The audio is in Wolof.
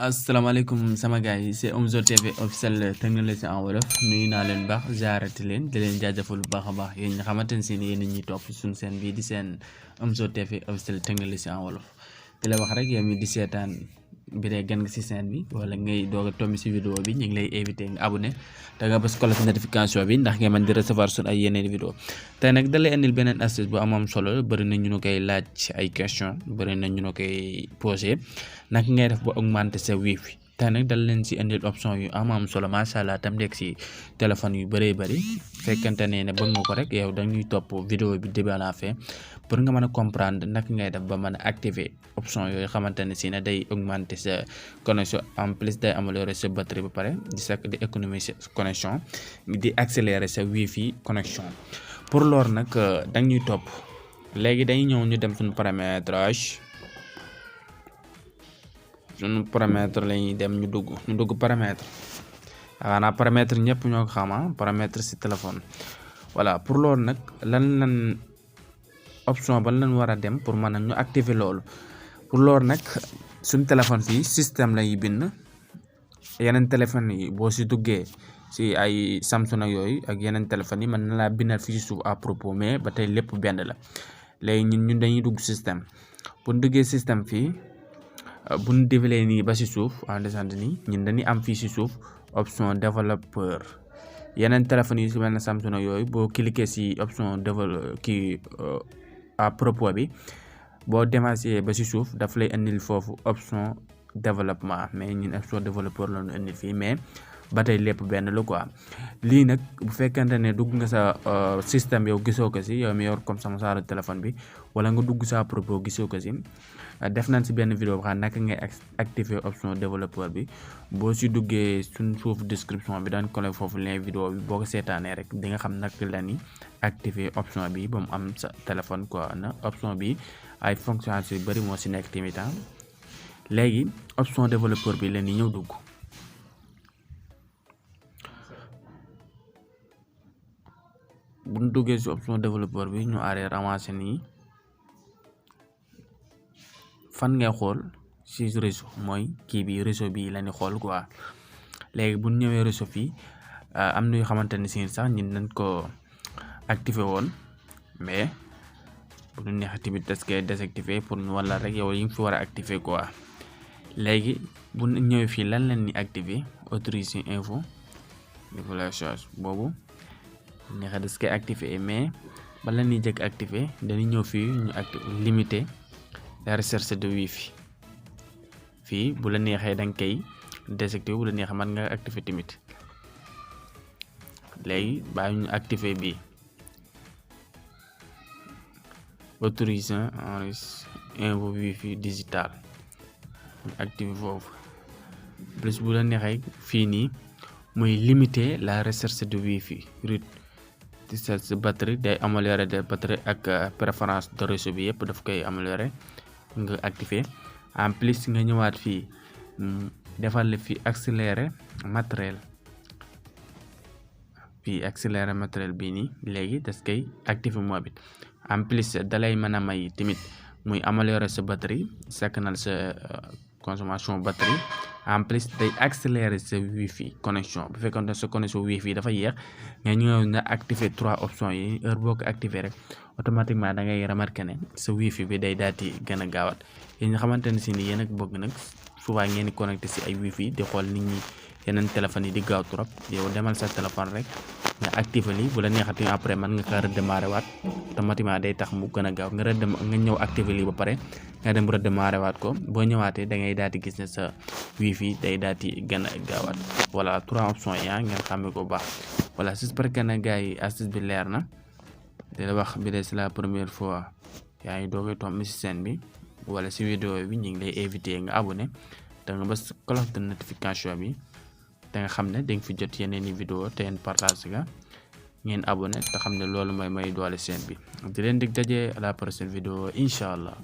asalaamaaleykum sama gars yi c'est Omzo TV officiel technologie en wolof nuyu naa leen baax jaarati leen di leen jaajëfal bu baax a baax yéen ñi xamante ne si yéen ñuy topp suñu seen bii di seen Omzo TV officiel technologie en wolof di la wax rek yow mi di seetaan bi dee gan nga si seen bi wala ngay doog a tombi si vidéo bi ñu ngi lay invité nga abonné te nga bës cloche notification bi ndax nga mën di recevoir suñu ay yeneen vidéo tey nag da lay indil beneen astuce bu am solo bëri na ñu nu koy laaj ay question bëri na ñu nu koy posé naka ngay def ba augmenter sa wifi tey nag dal leen si indil option yu am solo macha allah tam nekk si téléphone yu bëree bëri fekkante ne bëgg nga ko rek yow dañuy topp vidéo bi début à la fin pour nga mën a comprendre naka ngay def ba mën a activer option yooyu xamante ne si ne day augmenter sa connexion en plus day améliorer sa batterie ba pare di économiser sa connexion di accélérer sa wifi connexion pour loolu nag dañuy topp léegi dañuy ñëw ñu dem suñu paramétrage suñu paramètre lañuy dem ñu dugg paramètre xanaa paramètre ñëpp ñoo ko xama paramètre si téléphone voilà pour loolu nag lan option ban lan war a dem pour mën a ñu activer loolu pour loolu nag suñu téléphone fii système lañuy bind yeneen téléphone yi boo si duggee si ay Samsung ak yooyu ak yeneen téléphone yi mën na laa bindal fii si suuf à propos mais ba tey lépp benn la léegi ñun dañuy dugg système bu ñu duggee système fii bu ñu développé nii ba si suuf en descente nii ñun dañuy am fii si suuf option développeur yeneen téléphones yi si mel ne Samsung yooyu boo cliquer si option à propos bi boo démarrer ba si suuf daf lay indil foofu option développement mais ñun option développeur la ñu indil fii mais ba tey lépp benn la quoi lii nag bu fekkente ne dugg nga sa système yow gisoo ko si yow mi yor comme sama saaru téléphone bi wala nga dugg sa à propos gisoo ko si def nañ si benn vidéo xam naka ngay activer option développeur bi boo si duggee suñ suuf description bi daan collé foofu lien vidéo bi boo ko seetaanee rek di nga xam naka la ni activer option bi ba mu am sa téléphone quoi na option bi ay fonctionnalités yu bëri moo si nekk tamit léegi option développeur bi la ni ñëw dugg bu ñu duggee si option développeur bi ñu arrière avancé nii fan ngay xool si réseau mooy kii bi réseau bi la ni xool quoi léegi bu ñu ñëwee réseau fii am na yoo xamante ne si sax ñun dañ ko activé woon mais bu ñu neexee tamit des koy désactivé pour ñu wala rek yow yi nga fi war a activé quoi léegi bu ñu ñëwee fii lan lañ ni activé autoriser info développage boobu neexee des koy activé mais ba la ñuy jëkk activé dañuy ñëw fii ñu limiter la recherche de wifi fii bu la neexee da nga koy désactiver bu la neexee mën nga activer tamit léegi bàyyi ñu activer bi autoriser info wifi digital ñu activer foofu plus bu la neexee fii nii muy limiter la recherche de wifi recherche batterie day améliorer de batterie ak préférence de réseau bi yëpp daf koy améliorer nga activer en plus nga ñëwaat fii defal la fii accélérer matériel bii nii léegi das koy activer moo bi en plus dalay mën a may tamit muy améliorer sa batterie sakkanal sa consommation batterie en plus day accélérer sa wifi connexion bu fekkoon ne sa connexion wifi dafa yéex nga ñëw na activer 3 options yi heure boo ko activer rek automatiquement da ngay remarquer ne sa wifi bi day daal di gën a gaawat yéen nga xamante ne si ni yéen ak bëgg nag souvent ngeen di connecté si ay wifi di xool nit ñi yeneen téléphones yi di gaaw trop yow demal sa téléphone rek nga activer lii bu la neexati après mën nga ko redémarrer waat automatiquement day tax mu gën a gaaw nga ñëw activer lii ba pare nga dem redémarrer waat ko boo ñëwaatee da ngay daal di gis ne sa wifi day daal di gën a gaawaat voilà 3 options yaa ngeen xàmmee ko baax voilà j'espère que na gars yi astuce bi leer na di la wax bi de c'est la première fois yaa ngi doogay tomb si chaîne bi wala si vidéo bi ñu ngi lay invité nga abonné te nga bës cloche de notification bi te nga xam ne da nga fi jot yeneen i vidéo te ngeen partage ga ngeen abonné te xam ne loolu mooy may doole chaîne bi di leen dig daje à la prochaine vidéo incha allah.